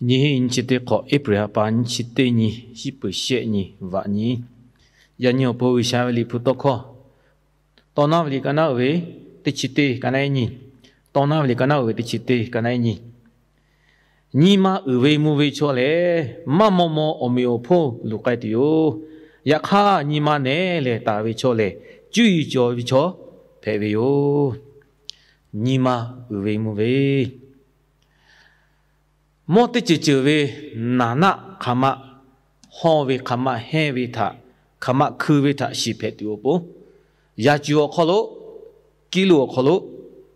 Nyiˇ hinˉ nyiˇ chi teˇ hk'awꞈ, April ha pa nyiˇ chi teˇ nyi, shiˉ peuˬ shehˆ nyi, vaꞈ nyi. Yaꞈ nyi awˬ pon G'uiˬsha ve liꞈ hpu tawˇ hkawˇ, Tawˇ naˉ ve liꞈ ka naˉ uiˍ ve teˇ chi teˇ ka naˉ nyi. Tawˇ naˉ ve liꞈ ka naˉ uiˍ ve teˇ chi teˇ ka naˉ nyi. Nyi ma uiˍ ve mvuh ve chaw lehˬ, maˇ maw maw awˬ meꞈ awˬ hponˇ luˬ k'ai tuˬ yoˬ. Yaꞈ hk'aˇ, nyi ma nehˬ lehˬ taˍ ve chaw lehˬ, cuˇ yiˍ cawˬ ve chaw hpehꞈ ve yoˬ. Nyi ma uiˍ ve mvuh ve mawˇ teˇ ceuˬ ceuˬ ve naˍ naˆ hk'aˬ ma hawˇ ve, hk'aˬ ma hehnˇ ve htaꞈ, hk'aˬ ma hkui ve htaꞈ shiˍ hpehꞈ tuˬ awˬ pon, yaꞈ cuˬ awˬ hk'aw lo, kiˇ lo awˬ hk'aw lo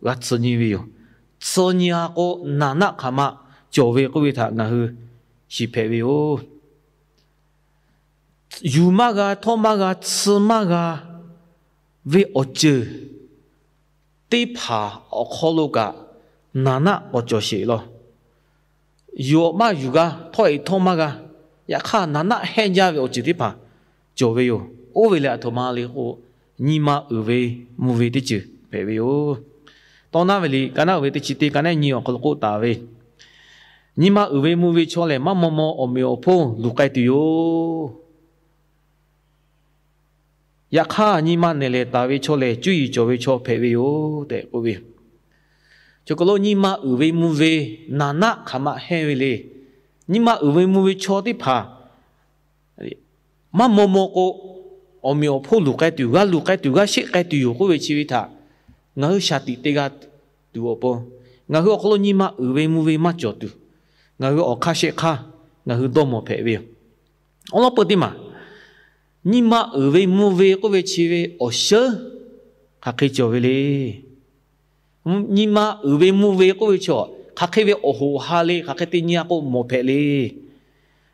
g'a tsuh nyi ve yoˬ. Tsuh nyi-a k'o, naˍ naˆ hk'aˬ ma cawˬ ve k'oˆ ve htaꞈ ngaˬ hui shiˍ hpehꞈ ve yoˬ. Yuˬ maˇ g'a, htawˇ maˇ g'a, tsuh maˇ g'a ve awˬ ceuˬ teˇ hpaˍ awˬ hk'aw lo kaꞈ naˍ naˆ k'awꞈ cawˬ sheˍ law. Yuˬ maˇ yuˬ g'a, htawˇ-e htawˇ maˇ g'a, yaꞈ hk'aˇ naˍ naˆ hehnˇ jaˇ ve awˬ ceuˬ teˇ hpaˍ cawˬ ve yoˬ. Oˇ ve lehˬ, aˬ htoꞈ ma le k'o, nyi ma uiˍ ve mvuh ve teˇ ceuˬ hpehꞈ ve yoˬ. Tawˇ naˉ ve liꞈ ka naˉ uiˍ ve teˇ chi teˇ ka naˉ nyi awˬ hk'aw lo k'oˆ taˍ ve, nyi ma uiˍ ve mvuh ve chaw lehˬ, maˇ maw maw awˬ meꞈ awˬ hponˇ luˬ k'ai tuˬ yoˬ. Yaꞈ hk'aˇ, nyi ma nehˬ lehˬ taˍ ve chaw lehˬ, cuˇ yiˍ cawˬ ve chaw hpehꞈ ve yoˬ tehꞈ k'oˆ ve. Chi hk'aw lo nyi ma uiˍ ve mvuh ve, naˍ naˆ hk'aˬ ma hehnˇ ve le. Nyi ma uiˍ ve mvuh ve chaw teˇ hpaˍ maˇ maw maw k'o, awˬ meꞈ awˬ hponˇ luˬ k'ai tuˬ, g'a luˬ k'ai tuˬ, g'a sheˆ k'ai tuˬ yoˬ k'oˆ ve chi ve htaꞈ ngaˬ hui shaˍ tiꞈ te g'a tuˬ awˬ pon, ngaˬ hui awˬ hk'aw lo nyi ma uiˍ ve mvuh ve maˇ cawˬ tuˬ, ngaˬ hui awˬ hk'aˇ shehˆ hk'aˇ ngaˬ hui dawˇ mawˬ hpehꞈ ve yoˬ. Awˬ lawn peuˬ teˇ maˬ, nyi ma uiˍ ve mvuh ve k'oˆ ve chi ve awˬ sheunˉ hk'aˬ hk'e cawˬ ve le. Nyi ma uiˍ ve mvuh ve k'oˆ ve chi, hk'aˬ hk'e ve awˬ hoꞈ awˬ ha le, hk'aˬ hk'e te nyi-a k'o mawˬ hpehꞈ le.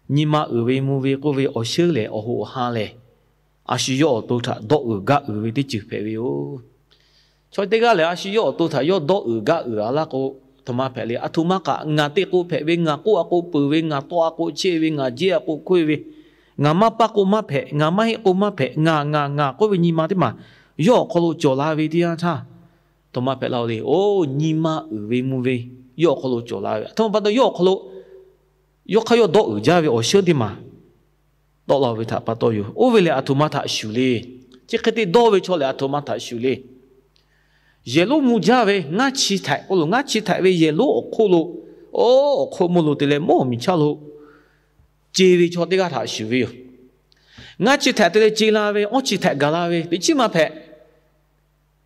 Nyi ma uiˍ ve mvuh ve k'oˆ ve awˬ sheunˉ lehˬ, awˬ hoꞈ awˬ ha lehˬ, a shu yawˇ awˬ to htaꞈ dawˆ uiˍ gaˆ uiˍ ve teˇ ceuˬ hpehꞈ ve yoˬ. Chaw teˇ g'aˇ lehˬ, a shu yawˇ awˬ to htaꞈ yawˇ dawˆ uiˍ gaˆ uiˍ-a laˇ k'o, aˬ htoꞈ ma hpehꞈ le. Aˬ htoꞈ ma kaꞈ ngaˬ te k'o hpehꞈ ve, ngaˬ k'oˆ-a k'o peuˬ ve, ngaˬ tawˆ-a k'o chehˇ ve, ngaˬ jeˇ-a k'o hkoˇ ve, ngaˬ maˇ paˇ k'o maˇ hpehꞈ, ngaˬ maˇ heˆ k'o maˇ hpehꞈ, ngaˬ ngaˬ ngaˬ k'oˆ ve nyi ma teˇ maˬ yawˇ awˬ hk'aw lo cawˬ la ve teˇ yanˇ htaˇ, aˬ htoꞈ ma hpehꞈ la-o le. Oˇ, nyi ma uiˍ ve mvuh ve yawˇ awˬ hk'aw lo cawˬ la ve, aˬ htoꞈ ma pa taw yawˇ awˬ hk'aw lo yawˇ hk'aˇ yawˇ dawˆ uiˍ jaˇ ve awˬ sheunˉ teˇ maˬ tawˆ la ve htaꞈ pa taw yoˬ. Oˇ ve lehˬ, aˬ htoꞈ ma htaꞈ shuˍ le. Chi hk'e te dawˇ ve chaw lehˬ, aˬ htoꞈ ma htaꞈ shuˍ le. Yehˬ lonˉ mvuh jaˇ ve ngaˇ chi htaiꞈ k'oˆ lo, ngaˇ chi htaiꞈ ve yehˬ lonˉ awˬ hk'oˆ lo, oˇ, awˬ hk'oˆ mvuhˇ lo te leh mawˇ miˬ chaˇ lo ce ve chaw teˇ g'aˇ htaꞈ shuˍ ve yoˬ. Ngaˇ chi htaiꞈ te leh ce la ve, awˇ chi htaiꞈ gaˬ la ve teꞈ chiˉ maˇ hpehꞈ.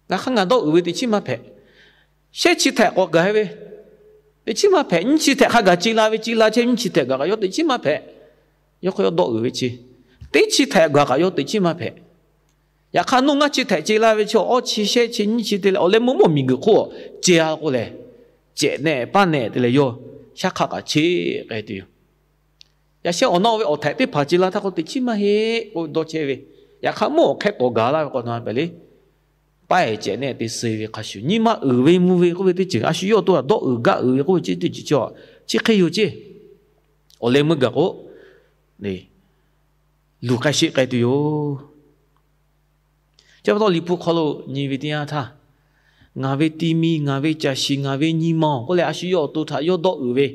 Ngaˬ hk'aˇ ngaˬ dawˆ uiˍ ve teꞈ chiˉ maˇ hpehꞈ. Shehˆ chi htaiꞈ k'awꞈ gaˬ ve teꞈ chiˉ maˇ hpehꞈ. Nyiˇ chi htaiꞈ hk'a gaˬ ce la ve, ce la chehˇ nyiˇ chi htaiꞈ gaˬ kaꞈ yawˇ teꞈ chiˉ maˇ hpehꞈ. Yawˇ hk'aˇ yawˇ dawˆ uiˍ ve chi, teˇ chi htaiꞈ gaˬ kaꞈ yawˇ teꞈ chiˉ maˇ hpehꞈ. Yaꞈ hk'aˇ, nawˬ ngaˇ chi htaiꞈ ce la ve chi, awˇ chi shehˆ chi nyiˇ chi te leh awˬ leh meuˇ mawˇ miˬ guiˬ hk'oˆ ce-a k'o lehˬ, cehꞈ nehˆ paˇ nehˆ te leh yawˇ shaˉ hk'aˆ kaꞈ cheˇ k'ai tuˬ yoˬ. Yaꞈ shehˆ awˬ na-o ve awˬ htaiꞈ teˇ hpaˍ ce la htaˇ k'o, teꞈ chiˉ maˇ heˆ k'oˆ dawˇ chehˇ ve. Yaꞈ hk'aˇ, mvuhˇ awˬ hk'ehˇ tawˍ gaˬ laˇ ve k'o, aˬ htoꞈ ma hpehꞈ le. Paˇ-ehˍ cehꞈ nehˆ te suh ve hk'a shuˍ, nyi ma uiˍ ve mvuh ve k'oˆ ve teˇ ceuˬ, a shu yawˇ awˬ to htaꞈ dawˆ uiˍ gaˆ uiˍ ve k'oˆ ve chi teˇ ceuˬ chi, chi hk'e yoˬ ceˇ. Awˬ leh meuˇ gaˬ k'o, luˬ k'ai sheˆ k'ai tuˬ yoˬ. Chi pa taw Liꞈ hpu hk'aw lo nyi ve teˇ yanˇ htaˇ, ngaˬ ve ti mi, ngaˬ ve caˬ shiˍ, ngaˬ ve nyi ma-oˬ k'oˆ leh, a shu yawˇ awˬ to htaꞈ yawˇ dawˆ uiˍ ve,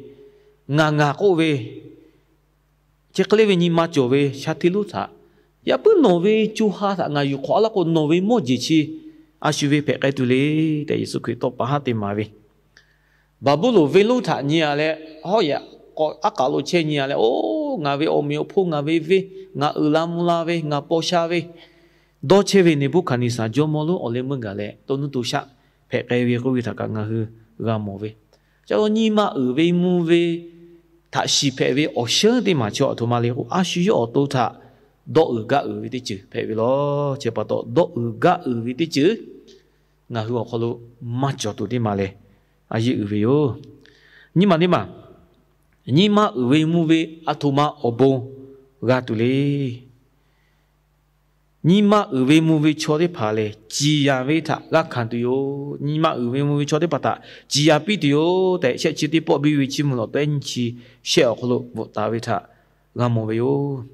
ngaˬ ngaˬ k'oˆ ve, chi hk'e le ve nyi ma cawˬ ve sha hteˇ lonˉ htaꞈ, yaꞈ puiˉ nawˬ ve co ha htaꞈ ngaˬ yuˬ hk'awꞈ-a laˇ k'o, nawˬ ve mawˇ jeˬ chi a shu ve hpehꞈ k'ai tuˬ le tehꞈ, Yeˍsuˆ Hkriꞈ tawˇ pa haˉ te maˍ ve. Baˍbuˍlonˍ venˇ lonˉ htaꞈ nyi-a leh, hawˉ yehˬ k'awꞈ aˉ k'aꞈ lo chehˇ nyi-a leh, oˇ, ngaˬ ve awˬ meꞈ awˬ hponˇ, ngaˬ ve venˇ, ngaˬ uiˍ la mvuh la ve, ngaˬ paw sha ve, dawˇ chehˇ ve Neˍbuˆhkaˍneˍsaˍ jawˇmawˇ lonˉ awˬ leh meuˇ gaˬ leh, dawˇ nuˇ to shaˆ hpehꞈ k'ai ve k'oˆ ve htaꞈ kaꞈ ngaˬ hui g'a mawˬ ve. Chi pa taw nyi ma uiˍ ve mvuh ve htaꞈ shiˍ hpehꞈ ve awˬ sheunˉ teˇ maˬ chi aˬ htoꞈ ma le k'o, a shu yawˇ awˬ to htaꞈ dawˆ uiˍ gaˆ uiˍ ve teˇ ceuˬ hpehꞈ ve law. Chi pa taw dawˆ uiˍ gaˆ uiˍ ve teˇ ceuˬ ngaˬ hui awˬ hk'aw lo maˇ cawˬ tuˬ teˇ maˬ lehˬ, a yeˇ uiˍ ve yoˬ. Nyi ma teˇ maˬ, nyi ma uiˍ ve mvuh ve aˬ htoꞈ ma awˬ bon g'a tuˬ le. Nyi ma uiˍ ve mvuh ve chaw teˇ hpaˍ lehˬ, ciˍ yanˍ ve htaꞈ g'a hkanˍ tuˬ yoˬ. Nyi ma uiˍ ve mvuh ve chaw teˇ hpaˍ htaꞈ ciˍ yanˍ piˇ tuˬ yoˬ tehꞈ, shehˆ chi teˇ pawˆ biˇ ve Chiˇ mvuh lawˬ tawˆ-eˉ nyiˇ chi shehˆ awˬ hk'aw lo bvuhꞈ taˍ ve htaꞈ g'a mawˬ ve yoˬ.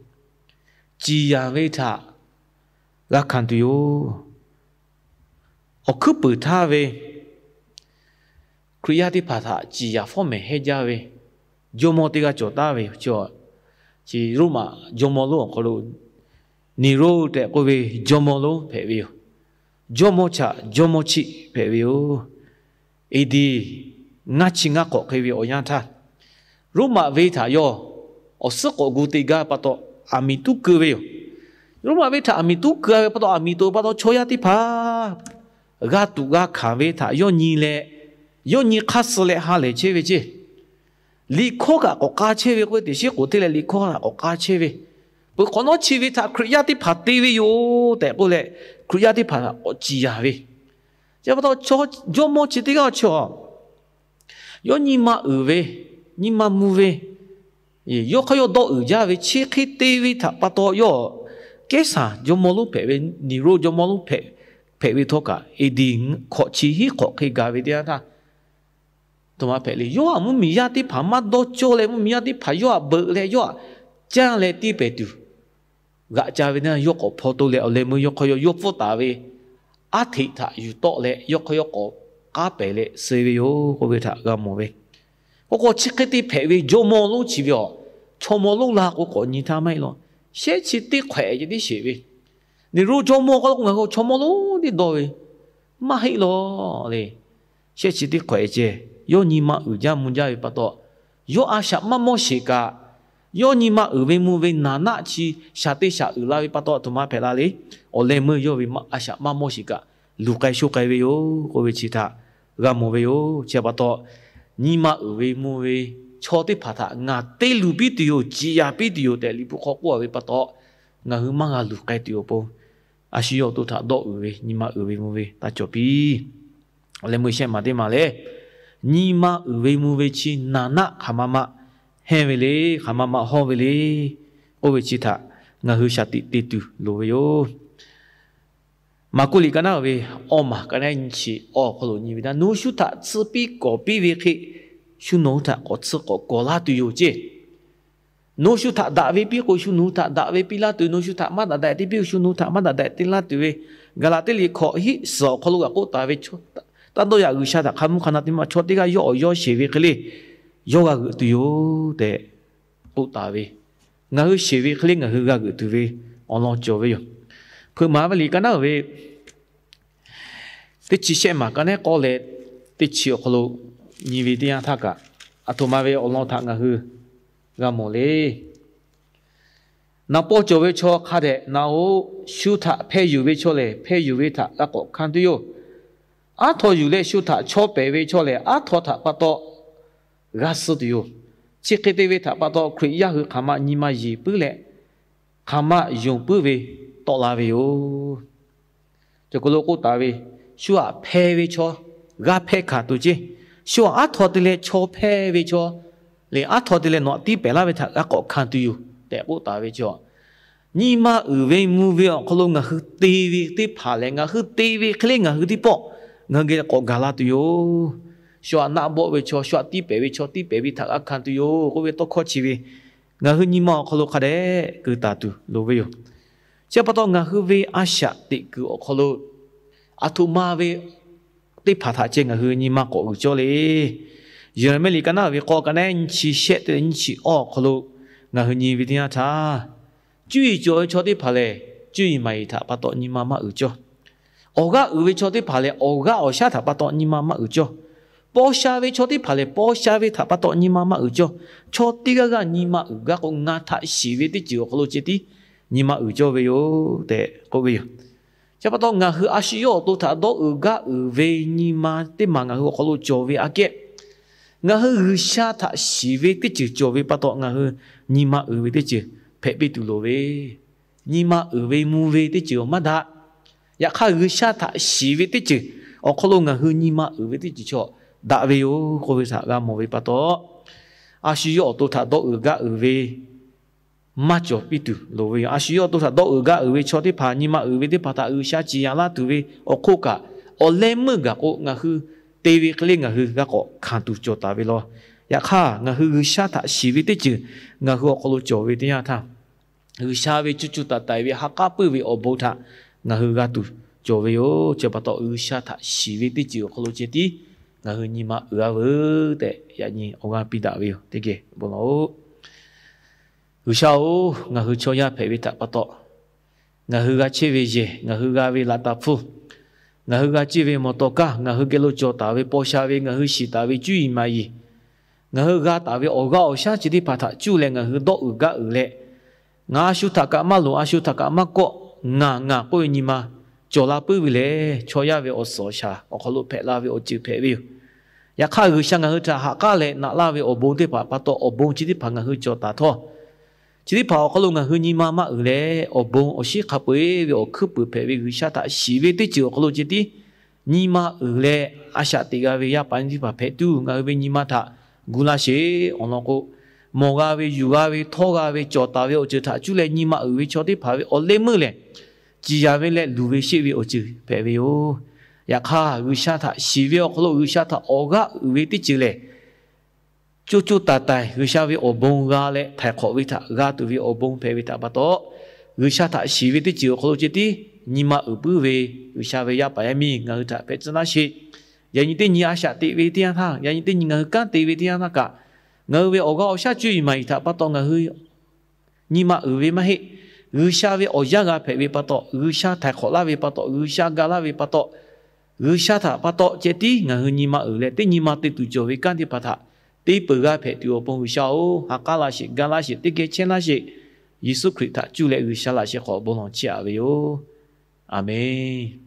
Ciˍ yanˍ ve htaꞈ g'a hkanˍ tuˬ yoˬ. Awˬ hkuiˉ puiˍ htaˇ ve Hkriꞈ yaˇ teˇ hpaˍ htaꞈ ciˍ yanˍ fawˉ mehˍ hehnˇ jaˇ ve, jawˇmawˇ teˇ g'aˇ cawˬ taˍ ve yoˬ. Chi Roˉmaꞈ jawˇmawˇ lonˉ awˬ hk'aw lo Neˍroˆ tehꞈ k'oˆ ve jawˇmawˇ lonˉ hpehꞈ ve yoˬ. Jawˇmawˇ chaꞈ jawˇmawˇ chiˆ hpehꞈ ve yoˬ. A.D. ngaˇ chi ngaˇ k'awꞈ hk'e ve awˬ yanˇ htaˇ, Roˉmaꞈ venˇ htaꞈ yawˇ awˬ suhˉ k'awꞈ gu te gaˇ pa taw, aˬ miˍ tuˉ keu ve yoˬ. Roˉmaꞈ venˇ htaꞈ aˬ miˍ tuˉ keu ve pa taw, aˬ miˍ toꞈ pa taw chaw yaˇ teˇ hpaˍ g'a tuꞈ g'a hkanˍ ve htaꞈ yawˇ nyi leh, yawˇ nyi hk'aˇ suh leh ha lehˬ chehˇ ve ceˇ. Liꞈ hkawˇ kaꞈ k'awꞈ k'ai chehˇ ve k'oˆ ve teˇ shiˉ k'oˍ teˇ leh liꞈ hkawˇ kaꞈ k'awꞈ k'ai chehˇ ve, peuˬ hk'awꞈ nawˉ chi ve htaꞈ Hkriꞈ yaˇ teˇ hpaˍ te ve yoˬ tehꞈ k'oˆ leh, Hkriꞈ yaˇ teˇ hpaˍ htaꞈ k'awꞈ ciˍ yanˍ ve. Chi pa taw, jawˇmawˇ chi teˇ g'aˇ chi a, yawˇ nyi ma uiˍ ve, nyi ma mvuh ve, yawˇ hk'aˇ yawˇ dawˇ uiˍ jaˇ ve, chi hk'e te ve htaꞈ pa taw yawˇ Kehˉsaˍ jawˇmawˇ lonˉ hpehꞈ ve, Neˍroˆ jawˇmawˇ lonˉ hpehꞈ ve htawˇ kaꞈ, A.D. hkawꞈ chi hiˉ hk'awꞈ hk'e gaˬ ve teˇ yanˇ htaˇ, htoꞈ ma hpehꞈ le. Yawˇ htaꞈ mvuhˇmiˬ yaˇ teˇ hpaˍ maˇ dawˇ cawˇ leh, mvuhˇmiˬ yaˇ teˇ hpaˍ yawˇ htaꞈ beuꞈ leh yawˇ htaꞈ caˇ leh tiˇ pehˍ tuˬ g'aꞈ ca ve teˇ yanˇ, yawˇ k'awꞈ hpaw to leh awˬ leh meuˇ yawˇ hk'aˇ yawˇ yawˇ pfuhˇ taˍ ve aˉ hteꞈ htaꞈ yuˬ tawˆ leh, yawˇ hk'aˇ yawˇ k'awꞈ k'aˉ pehˍ leh suh ve yoˬ k'oˆ ve htaꞈ g'a mawˬ ve. K'o k'o chi hk'e te hpehꞈ ve jawˇmawˇ lonˉ chi ve a, chaw mawˇ lonˉ la k'o k'awꞈ nyi htaˇ maˇ heˆ law. Shehˉ chi teˇ hk'awehꞈ ceh tiˉ sheˍ ve, Neˍroˆ jawˇmawˇ k'oˆ la k'o ngaˬ hui chaw mawˇ lonˉ tiˉ dawˇ ve maˇ heˆ law le. Shehˉ chi teˇ hk'awehꞈ ceh yawˇ nyi ma uiˍ jaˇ mvuh jaˇ ve pa taw, yawˇ a shaꞈ maˇ mawˇ sheˍ kaꞈ, yawˇ nyi ma uiˍ ve mvuh ve naˍ naˆ chi shaˍ te shaˍ uiˍ la ve pa taw, htoꞈ ma hpehꞈ la le. Awˬ leh meuˇ yawˇ ve a shaꞈ maˇ mawˇ sheˍ kaꞈ, luˬ k'ai sho k'ai ve yoˬ k'oˆ ve chi htaꞈ g'a mawˬ ve yoˬ. Chi pa taw, nyi ma uiˍ ve mvuh ve chaw teˇ hpaˍ htaꞈ ngaˬ te luˬ piˇ tuˬ yoˬ, ciˍ yanˍ piˇ tuˬ yoˬ tehꞈ Liꞈ hpu hk'aw k'oˆ a ve pa taw, ngaˬ hui maˇ g'a luˬ k'ai tuˬ awˬ pon, a shu yawˇ awˬ to htaꞈ dawˇ uiˍ ve, nyi ma uiˍ ve mvuh ve taˇ cawˬ piˇ. Awˬ leh meuˇ shehˆ maˬ teˇ maˬ lehˬ, nyi ma uiˍ ve mvuh ve chi naˍ naˆ hk'aˬ ma ma hehnˇ ve le, hk'aˬ ma ma hawˇ ve le k'oˆ ve chi htaꞈ ngaˬ hui shaˍ tiꞈ te tuˬ loˍ ve yoˬ. Maˍkuˆ liꞈ ka naˉ ve awˇ maˬ ka naˉ nyi chi awˇ awˬ hk'aw lo nyi ve htaˇ, nawˬ hui shu htaꞈ tsuhˇ piˇ kawˍ piˇ ve hk'e, shu nawˬ hui htaꞈ k'awꞈ tsuhˇ k'awꞈ kawˍ laˇ tuˬ yoˬ ceˇ. Nawˬ hui shu htaꞈ daꞈ ve piˇ k'o, shu nawˬ hui htaꞈ daꞈ ve piˇ laˇ tuˬ, nawˬ hui shu htaꞈ maˇ daꞈ daꞈ te piˇ k'o, shu nawˬ hui htaꞈ maˇ daꞈ daꞈ te laˇ tuˬ ve, Gaˍlaˍtiˆ liꞈ hkawꞈ hiˆ suhˍ awˬ hk'aw lo g'a k'oˆ taˍ ve, taˇ dawˇ yaꞈ G'uiˬsha htaꞈ hk'a mvuhˇ hk'a na te maˇ chaw teˇ g'aˇ yawˇ awˬ yawˇ sheˍ ve hk'e le, yawˇ g'a g'euꞈ tuˬ yoˬ tehꞈ k'oˆ taˍ ve, ngaˬ hui sheˍ ve hk'e le ngaˬ hui g'a g'euꞈ tuˬ ve awˬ lawn cawˬ ve yoˬ. Hpeuꞈ maˍ ve liꞈ ka naˉ ve teˇ chi shehˆ maˬ ka naˉ k'awˇ leh teˇ chi awˬ hk'aw lo nyi ve teˇ yanˇ htaˇ kaꞈ, aˬ htoꞈ ma ve awˬ lawn htaꞈ ngaˬ hui g'a mawˬ le. Naˍ paw cawˬ ve chaw hk'a dehꞈ naˍ oꞈ, shu htaꞈ hpeh yuˬ ve chaw lehˬ, hpeh yuˬ ve htaꞈ g'a k'awꞈ hkanˇ tuˬ yoˬ. Aˉ htaw yuˬ leh shu htaꞈ chaw pehˍ ve chaw lehˬ, aˉ htaw htaꞈ pa taw g'a suh tuˬ yoˬ. Chi hk'e te ve htaꞈ pa taw, Hkriꞈ yaˇ hui hk'aˬ ma nyi ma yeˬ puiˉ leh, hk'aˬ ma yonˍ puiˉ ve tawˆ la ve yoˬ. Cawˬ k'o lo k'oˆ taˍ ve, shu htaꞈ hpeh ve chaw g'a hpeh hkanˍ tuˬ ceˇ. Shu htaꞈ aˉ htaw te leh chaw hpeh ve chaw lehˬ, aˉ htaw te leh nawˬ htaꞈ tiˇ pehˍ laˇ ve htaꞈ g'a k'awꞈ hkanˍ tuˬ yoˬ tehꞈ k'oˆ taˍ ve chaw, nyi ma uiˍ ve mvuh ve awˬ hk'aw lo ngaˬ hui te ve teˇ hpaˍ lehˬ, ngaˬ hui te ve hk'e le ngaˬ hui teˇ pawˆ ngaˬ hui geh k'awꞈ gaˬ la tuˬ yoˬ. Shu htaꞈ naˆ bawˆ ve chaw, shu htaꞈ tiˇ pehˍ ve chaw, tiˇ pehˍ ve htaꞈ g'a hkanˍ tuˬ yoˬ k'oˆ ve tawˇ hkawˇ chi ve, ngaˬ hui nyi ma awˬ hk'aw lo hk'a dehꞈ keu taˍ tuˬ loˍ ve yoˬ. Chi pa taw ngaˬ hui ve a shaꞈ teꞈ kuiˬ awˬ hk'aw lo aˬ htoꞈ ma ve teˇ hpaˍ htaꞈ ceh ngaˬ hui nyi ma k'awꞈ uiˍ cawˇ le. Yeˍraˍmiˆ liꞈ ka naˉ ve k'awˇ ka naˉ nyi chi shehˆ te leh nyi chi awˇ awˬ hk'aw lo ngaˬ hui nyi ve teˇ yanˇ htaˇ, cuˇ yiˍ cawˬ ve chaw teˇ hpaˍ lehˬ, cuˇ yiˍ maˍ yiˍ htaꞈ pa taw nyi ma maˇ uiˍ cawˇ. Awˬ g'aˇ uiˍ ve chaw teˇ hpaˍ lehˬ, awˬ g'aˇ awˬ shaˉ htaꞈ pa taw nyi ma maˇ uiˍ cawˇ. Paw sha ve chaw teˇ hpaˍ lehˬ, paw sha ve htaꞈ pa taw nyi ma maˇ uiˍ cawˇ. Chaw teˇ g'aˇ g'aˇ nyi ma uiˍ gaˇ k'o, ngaˬ htaꞈ shiˍ ve teˇ ceuˬ awˬ hk'aw lo ceh tiˉ nyi ma uiˍ cawˇ ve yoˬ tehꞈ k'oˆ ve yoˬ. Chi pa taw ngaˬ hui a shu yawˇ awˬ to htaꞈ dawˇ uiˍ gaˇ uiˍ ve nyi ma teˇ maˬ ngaˬ hui awˬ hk'aw lo cawˬ ve aꞈ kehˉ, ngaˬ hui G'uiˬsha htaꞈ shiˍ ve teˇ ceuˬ cawˬ ve pa taw ngaˬ hui nyi ma uiˍ ve teˇ ceuˬ hpehꞈ piˇ tuˬ loˍ ve, nyi ma uiˍ ve mvuh ve teˇ ceuˬ maˇ daꞈ. Yaꞈ hk'aˇ, G'uiˬsha htaꞈ shiˍ ve teˇ ceuˬ awˬ hk'aw lo ngaˬ hui nyi ma uiˍ ve teˇ ceuˬ chaw daꞈ ve yoˬ k'oˆ ve htaꞈ g'a mawˬ ve pa taw, a shu yawˇ awˬ to htaꞈ dawˇ uiˍ gaˇ uiˍ ve maˇ cawˬ piˇ tuˬ loˍ ve yoˬ. A shu yawˇ awˬ to htaꞈ dawˇ uiˍ gaˇ uiˍ ve chaw teˇ hpaˍ nyi ma uiˍ ve teˇ hpaˍ htaꞈ G'uiˬsha ciˍ yanˍ laˇ tuˬ ve awˬ hk'oˆ kaꞈ, awˬ leh meuˇ gaˬ k'o ngaˬ hui te ve hk'e le ngaˬ hui g'a k'awꞈ hkanˍ tuˬ cawˬ taˍ ve law. Yaꞈ hk'aˇ, ngaˬ hui G'uiˬsha htaꞈ shiˍ ve teˇ ceuˬ ngaˬ hui awˬ hk'aw lo cawˬ ve teˇ yanˇ htaˇ, G'uiˬsha ve cuˇ cuˇ taiˍ taiˍ ve ha k'aˉ puiˇ ve awˬ bon htaꞈ ngaˬ hui g'a tuˬ cawˬ ve yoˬ. Chi pa taw G'uiˬsha htaꞈ shiˍ ve teˇ ceuˬ awˬ hk'aw lo ceh tiˉ ngaˬ hui nyi ma uiˍ-a veuˬ tehꞈ yaꞈ nyi awˬ g'aˇ piˇ daꞈ ve yoˬ. Teˇ geh bon lawˬ-oꞈ. G'uiˬsha-oˬ, ngaˬ hui chaw yaˇ hpehꞈ ve htaꞈ pa taw, ngaˬ hui g'a chehˇ ve yehˬ, ngaˬ hui g'a ve laꞈ taˍ hpfuhˇ, ngaˬ hui g'a chehˇ ve mawˬ tawˍ kaˇ, ngaˬ hui geh lo cawˬ taˍ ve paw sha ve, ngaˬ hui shiˍ taˍ ve cuˇ yiˍ maˍ yiˍ, ngaˬ hui g'a taˍ ve awˬ g'aˇ awˬ shaˉ chi teˇ hpaˍ htaꞈ cuˇ leh ngaˬ hui dawˆ uiˍ gaˇ uiˍ leh, ngaˬ a shu htaꞈ kaꞈ maˇ loˍ, a shu htaꞈ kaꞈ maˇ kawˆ, ngaˬ ngaˬ k'oˆ ve nyi ma cawˬ la puiˉ ve lehˬ, chaw yaˇ ve awˬ suhˍ awˬ shaˍ awˬ hk'aw lo hpehꞈ la ve awˬ ceuˬ hpehꞈ ve yoˬ. Yaꞈ hk'aˇ, G'uiˬsha ngaˬ hui htaꞈ ha k'aˉ leh naꞈ laˇ ve awˬ bon teˇ hpaˍ pa taw, awˬ bon chi teˇ hpaˍ ngaˬ hui cawˬ taˍ htawˇ, chi teˇ hpaˍ awˬ hk'aw lo ngaˬ hui nyi ma maˇ uiˍ leh, awˬ bon awˬ shiˉ hk'a peu-eˬ ve awˬ hkuiˉ puiˍ hpehꞈ ve G'uiˬsha htaꞈ shiˍ ve teˇ ceuˬ awˬ hk'aw lo ceh tiˉ nyi ma uiˍ leh, a shaꞈ teꞈ g'a ve yaˇ paˍ yaˇ miˇ teˇ hpaˍ hpehꞈ tuˬ, ngaˬ hui ve nyi ma htaꞈ gu laˇ sheˍ. Awˬ lawn k'o, mawˬ g'a ve, yuˬ g'a ve, htawˇ g'a ve, cawˬ taˍ ve awˬ ceuˬ htaꞈ cuˇ leh nyi ma uiˍ ve chaw teˇ hpaˍ ve awˬ leh meuˇ lehˬ, ciˍ yanˍ ve leh luˬ ve sheˆ ve awˬ ceuˬ hpehꞈ ve yoˬ. Yaꞈ hk'aˇ, G'uiˬsha htaꞈ shiˍ ve awˬ hk'aw lo G'uiˬsha htaꞈ awˬ g'aˇ uiˍ ve teˇ ceuˬ lehˬ, coˇ coˇ taiˍ taiˍ G'uiˬsha ve awˬ bon g'a leh htaiˍ hk'awꞈ ve htaꞈ g'a tuˬ ve awˬ bon hpehꞈ ve htaꞈ pa taw, G'uiˬsha htaꞈ shiˍ ve teˇ ceuˬ awˬ hk'aw lo ceh tiˉ nyi ma uiˍ puiˉ ve G'uiˬsha ve yaˇ paˍ yaˇ miˇ ngaˬ hui htaꞈ hpehꞈ tcuh laˇ sheˍ. Yaꞈ nyi teˇ nyi a shaꞈ teꞈ ve teˇ yanˇ htaˇ, yaꞈ nyi teˇ nyi ngaˬ hui kanˉ te ve teˇ yanˇ htaˇ kaꞈ, ngaˬ hui ve awˬ g'aˇ awˬ shaˉ cuˇ yiˍ maˍ yiˍ htaꞈ pa taw ngaˬ hui nyi ma uiˍ ve maˇ heˆ. G'uiˬsha ve awˬ yaˇ g'a hpehꞈ ve pa taw, G'uiˬsha htaiˍ hk'awꞈ laˇ ve pa taw, G'uiˬsha ga laˇ ve pa taw, G'uiˬsha htaꞈ pa taw ceh tiˉ ngaˬ hui nyi ma uiˍ leh, teˇ nyi ma te tuˬ cawˬ ve kanˉ teˇ hpaˍ htaꞈ te peuˬ g'a hpehꞈ tuˬ awˬ pon G'uiˬsha-oˬ, ha k'aˉ laˇ sheˍ, ga laˇ sheˍ, teˇ geh chehˇ laˇ sheˍ. Yeˍsuˆ Hkriꞈ htaꞈ cuˇ leh G'uiˬsha laꞈ sheh hk'aw bon lawˬ chehˇ-a ve yoˬ. Aˬmenˍ.